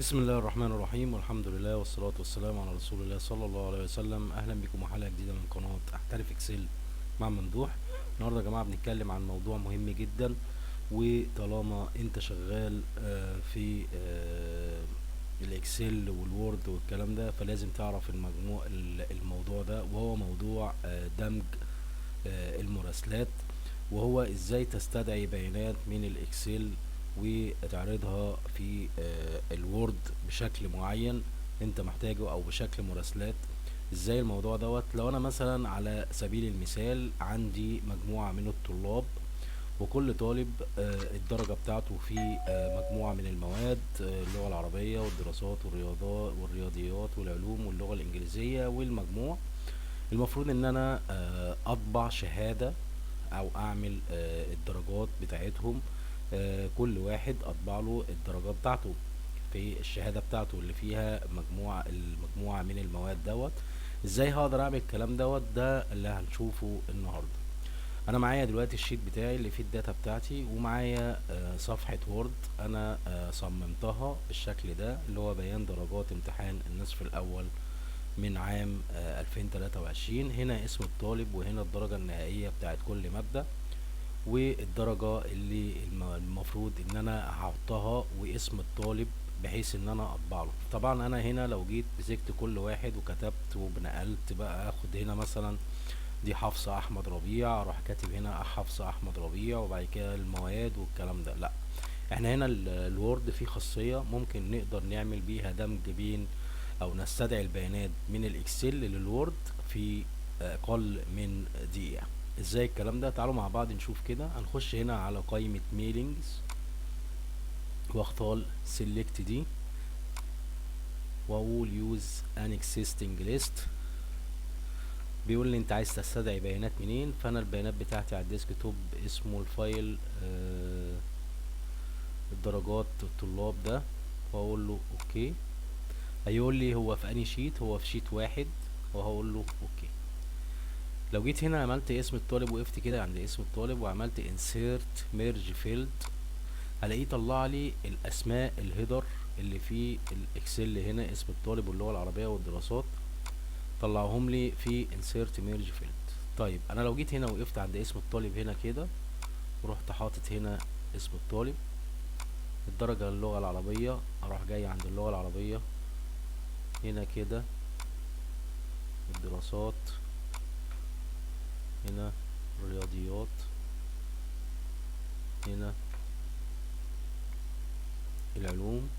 بسم الله الرحمن الرحيم، والحمد لله والصلاة والسلام على رسول الله صلى الله عليه وسلم. اهلا بكم وحلقة جديدة من قناة احترف اكسل مع ممدوح. النهاردة يا جماعة بنتكلم عن موضوع مهم جدا، وطالما انت شغال في ال Excel وال Word والكلام ده، فلازم تعرف الموضوع ده، وهو موضوع دمج المراسلات، وهو ازاي تستدعي بيانات من ال Excel وتعرضها في ال Word بشكل معين انت محتاجه، او بشكل مراسلات. ازاي الموضوع دوت؟ لو انا مثلا على سبيل المثال عندي مجموعة من الطلاب، وكل طالب الدرجة بتاعته في مجموعة من المواد، اللغة العربية والدراسات والرياضيات والعلوم واللغة الإنجليزية والمجموع. المفروض ان انا اطبع شهادة او اعمل الدرجات بتاعتهم، كل واحد اطبع له الدرجة بتاعته في الشهادة بتاعته اللي فيها المجموعة من المواد دوت. ازاي هقدر اعمل الكلام دوت؟ ده اللي هنشوفه النهاردة. انا معايا دلوقتي ال sheet بتاعي اللي فيه ال data بتاعتي، ومعايا صفحة Word انا صممتها بالشكل ده، اللي هو بيان درجات امتحان النصف الاول من عام 2023. هنا اسم الطالب، وهنا الدرجة النهائية بتاعت كل مادة، والدرجة اللي المفروض ان انا هحطها، واسم الطالب، بحيث ان انا اطبع له. طبعا انا هنا لو جيت مسكت كل واحد وكتبت وبنقلت بقى، اخد هنا مثلا دي حفصة احمد ربيع، اروح كاتب هنا حفصة احمد ربيع، وبعد كده المواد والكلام ده. لا، احنا هنا ال Word فيه خاصية ممكن نقدر نعمل بيها دمج بين او نستدعي البيانات من ال Excel لل Word في اقل من دقيقة. ازاي الكلام ده؟ تعالوا مع بعض نشوف كده. هنخش هنا على قائمة mailings واختار select دي، واقول use an existing list. بيقول لي انت عايز تستدعي بيانات منين، فانا البيانات بتاعتي على ال desktop، اسمه ال file الدرجات الطلاب ده، واقول له okay. هيقول لي هو في انهي sheet؟ هو في sheet واحد، وهقول له okay. لو جيت هنا عملت اسم الطالب، وقفت كده عند اسم الطالب وعملت insert merge field، هلاقيه طلع لي الاسماء ال header اللي في ال Excel. هنا اسم الطالب واللغه العربيه والدراسات، طلعهم لي في insert merge field. طيب انا لو جيت هنا وقفت عند اسم الطالب هنا كده، ورحت حاطط هنا اسم الطالب، الدرجه اللغه العربيه، اروح جاي عند اللغه العربيه هنا كده، الدراسات هنا، الرياضيات هنا، العلوم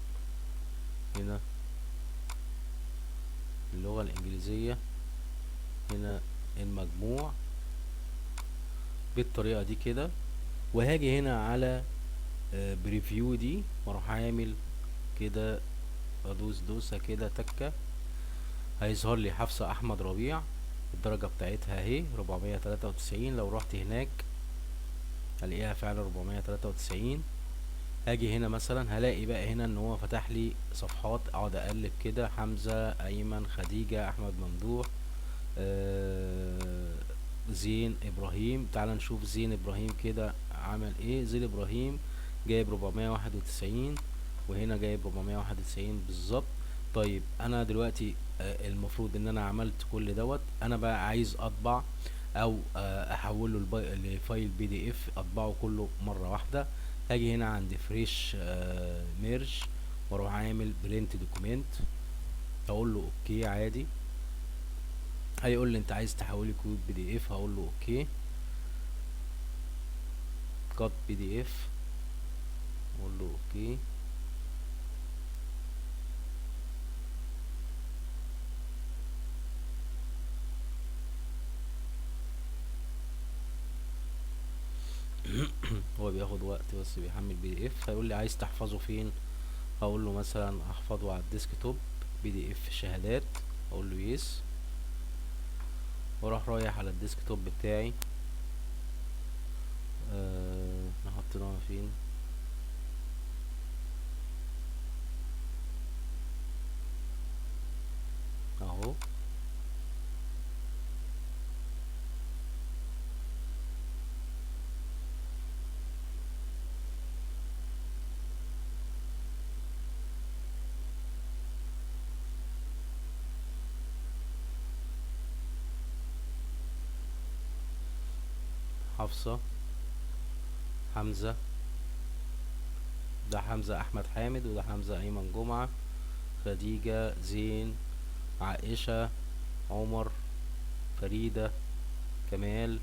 هنا، اللغة الإنجليزية هنا، المجموع، بالطريقة دي كده. وهاجي هنا على preview دي، واروح عامل كده، ادوس دوسة كده تكة، هيظهر لي حفصة احمد ربيع، الدرجة بتاعتها اهي 493. لو رحت هناك هلاقيها فعلا 493. هاجي هنا مثلا هلاقي بقى هنا ان هو فتح لي صفحات، اقعد اقلب كده، حمزة، ايمن، خديجة، احمد ممدوح، زين ابراهيم. تعال نشوف زين ابراهيم كده عمل ايه. زين ابراهيم جايب 491، وهنا جايب 491 بالظبط. طيب انا دلوقتي، المفروض ان انا عملت كل دوت، انا بقى عايز اطبع او احوله ل file PDF، اطبعه كله مرة واحدة. هاجي هنا عند fresh merge، واروح عامل print document، اقول له okay عادي. هيقول لي انت عايز تحولي quick PDF، هقول له okay cut PDF، اقول له okay. هو بياخد وقت بس بيحمل PDF. هيقول لي عايز تحفظه فين، هقول له مثلا احفظه على ال desktop PDF شهادات، اقول له yes، واروح رايح على ال desktop بتاعي. نحط ده فين؟ اهو. حفصة، حمزة، ده حمزة احمد حامد، وده حمزة ايمن جمعة، خديجة، زين، عائشة، عمر، فريدة، كمال.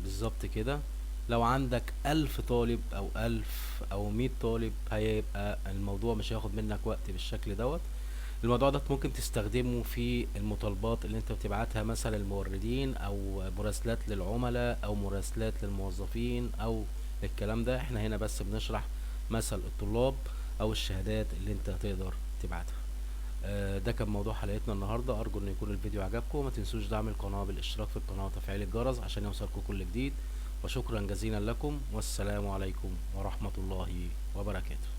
بالظبط كده. لو عندك 1000 طالب او 1000 او 100 طالب هيبقى الموضوع مش هياخد منك وقت بالشكل دوت. الموضوع ده ممكن تستخدمه في المطالبات اللي انت بتبعتها مثلا للموردين، او مراسلات للعملاء، او مراسلات للموظفين، او الكلام ده. احنا هنا بس بنشرح مثل الطلاب او الشهادات اللي انت تقدر تبعتها. ده كان موضوع حلقتنا النهارده. ارجو ان يكون الفيديو عجبكم. ما تنسوش دعم القناه بالاشتراك في القناه وتفعيل الجرس عشان يوصلكم كل جديد. وشكرا جزيلا لكم، والسلام عليكم ورحمه الله وبركاته.